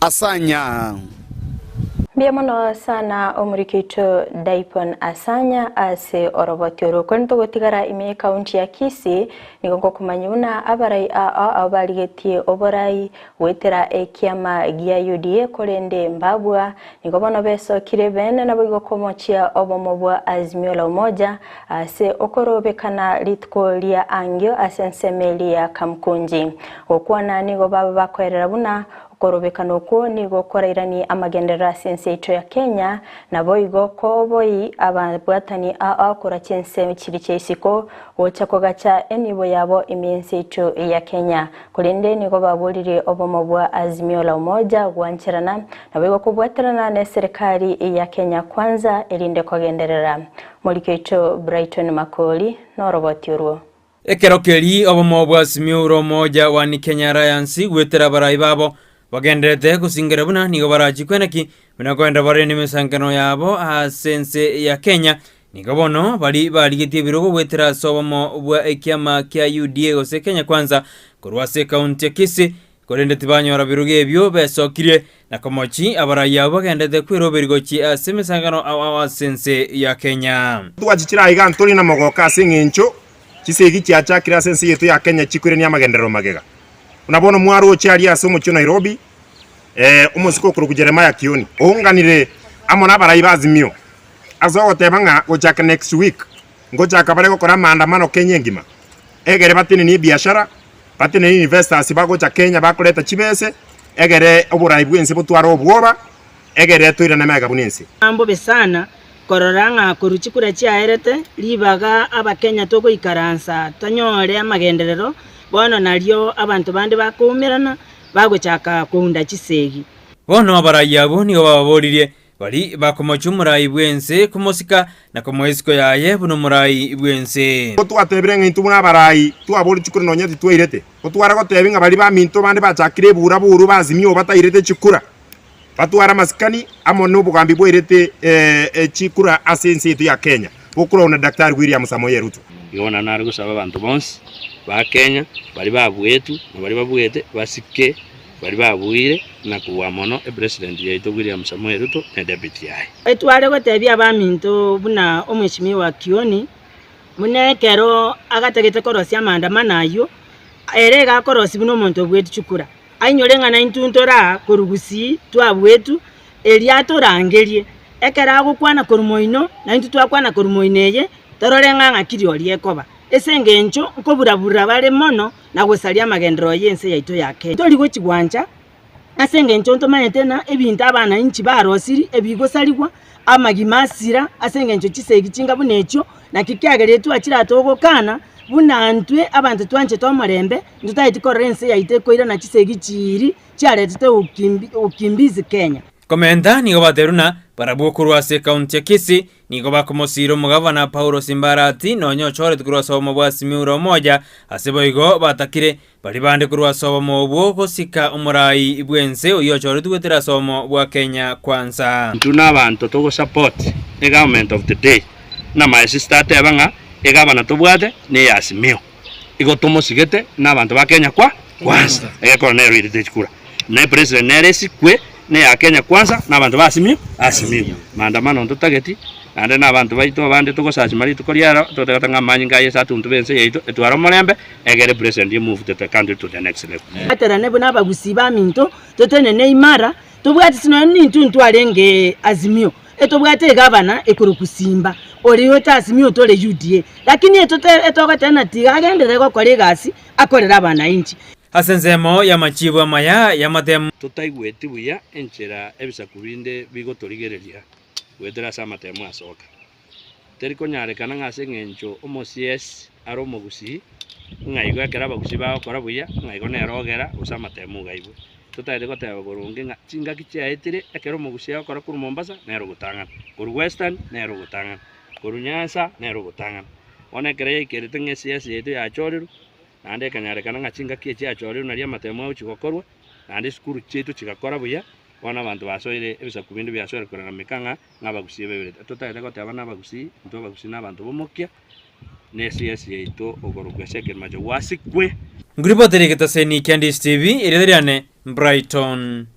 Asanya. Mbuya mono sana omoriki oito Dipon Asanya ase oroboti oro. Korende togotigara ime y'ekaunti ya Kisii, nigo ngokomanyia buna abarai aa abwo barigetie oborai goetera ekiama gia UDA korende mbabua nigo bono besokire bene naboigo komochia obomo bwa Azimio la Umoja ase okorobekana rituko ria angio ase ensemo eria ya Kamkunji. Gokwana nigo baba bakoerera buna Okorobekana okwo nigo korairanie amagenderero ase ense yaito ya Kenya, naboigo koboi ababwatani ao korwa chinse chiria chia isiko gocha kogacha enibo yabo ime y'ense yaito ya Kenya. Korende nigo baboririe obomo bwa Azimio la Umoja gwancherana naboigo kobwaterana neserikari ya Kenya Kwanza erinde kogenderera. Moriki oito Brighton Makori noroboti orwo. Ekero keria obomo bwa Azimio la Umoja One Kenya Alliance goetera abarai babo bagendererete gosingera buna nigo barachikwe naki buna koenda bare nemesankano yabo ase ense ya Kenya. Nigo bono baria barigetie ebirogo goetera ase obomo bwa ekiama kia UDA gose Kenya Kwanza korwa ase ekaunti ya Kisii korende tibanyora birogo ebio besokirie na komochi abarai abwo bagenderete kweroberia gochia ase emesangano ao ao ase ense ya Kenya. Twachichire aiga ntori namogooko ase eng'encho chisegi chiachakire ase ense yaito ya Kenya chikoirania amagenderero magega. Buna bono mwaroche aria ase omochie o Nairobi, omosike okorokwa Jeremiah Kioni ounganire amo nabarai ba Azimio ase ogoteba ng'a gochaka next week ngochaka bare gokora amaandamano Kenya engima egere batenenie ebiashara, batenenie investors bagocha Kenya bakoreta chibese egere oborai bw'ense botware obwoba egere toirane magega buna ense. Mbobe sana korora ng'a korwa chikura chiaerete ribaga abakenya togoikaransa tonyore amagenderero, bono nario abanto bande bakoumerana bagochaka kounda chisegi. Bono abarai abwo nigo bababoririe, Baria bakomochia omorai bw'ense komosika na komoa isiko yaye buna omorai bw'ense. Ko twatebire ng'a intwe buna abarai twaboria chikura nonya titwairete, ko tware gotebia ng'a baria baminto bande bachakire ebura-buru b'Azimio batairete chikura, batware amasikani amo nobogambi bwairete chikura ase ense yaito ya Kenya, bokoragwa na Daktari William Samoei Ruto. Igo bono nare gosaba abanto bonsi ba Kenya, baria babuetwe na baria babuete, basike Baria babuire na kobua mono epresident yaito William Samoei Ruto ne deputy yaye. Etware gotebia abaminto buna omweshimiwa Kioni, buna ekero agatagete korosia amaandamano ayio, ere iga akorosia buna omonto obueti chikura. Ainyore ng'a naintwe ntore aa korwa gusii twabuetwe, erio atorangerie, ekero agokwana korwa moino, naintwe twakwana korwa moino eye, torore ng'a ng'aki rirorio ekoba. Ase engencho nkobura-bura bare mono na gosaria amagenderero y'ense yaito ya Kenya. Tori gochi gwancha ase engencho ntomanyete ng'a ebinto abanainchi barosiri ebigosarigwa, amagima asira ase engencho chisegi chinga buna echio, naki kiagerire twachire aa togokana buna ntwe abanto twanchete omorembe, ntotageti korora ense yaito ekoirana chisegi chiiri chiaretete ukimbizi Kenya. Komenta nigo baterwe na barabwo korwa ase ekaunti ya Kisii Nigo bakomosiira omogabana Paulo Simbarati, nonya ochoretwe korwa ase obomo bwa Simiura omoja, ase boigo batakire baria bande korwa ase obomo obwo gosika omorai bw'ense oyio ochoretwe goetera ase obomo bwa Kenya Kwanza. Intwe nabanto togosupport egovernment of the day buna my sister ateba ng'a egavana tobwate ne ya Azimio igo tomosigete na abanto ba Kenya kwa kwanza egekora nero irete chikura na epresident nere esikwe ne ya Kenya kwanza na abanto ba Azimio Azimio maandamano ntotageti naende na abanto baito abande togosasima rituko riaro totagete ng'a amanyinga a Yeso atuntube ense yaito etware omorembe egere president emove the country to the next level. Twaterane buna abagusii baminto, totenene imara, tobwate ase nonya nintwe ntwarenge Azimio, etobwate egavana ekorokwa Simba, oria ote Azimio tore UDA, lakini etote etogoteba ng'a tiga agenderere gokora egasi akorere abanainchi. Ase ensemo y'amachiibu amaya y'amatemo. Totaigweti buya enchera ebisaku binde bigotorigereria goetera ase amatemo asoka. Teri konyarekana ng'a ase eng'encho omosiesi are omogusii, ng'a igo ekero abagusii bagokora buya, ng'a igo nere ogera gose amatemo iga aibwe. Totagete goteba boronge ng'a chingaki chiaetire ekero omogusii agokora korwa Mombasa nere ogotang'ana, korwa Western nere ogotang'ana, korwa Nyanza nere ogotang'ana. Bono ekero yaikerete ng'a esiasa yaito yachorirwe, naende ekanyarekana ng'a chingaki echi chiachorirwe nario amatemo agochia gokorwa, naende esukuru chiaito chigakora buya, bono abanto basoire ebisaku binde biasoire korarameka ng'a ng'abagusii baiberete. Totagete goteba nabagusii, intwe abagusii nabanto b'omokia, na esiasi yaito okorokwa ase ekerima chia gwasikwe. Nguribotere egetaseni kia Ndish TV, erieta riane Brighton.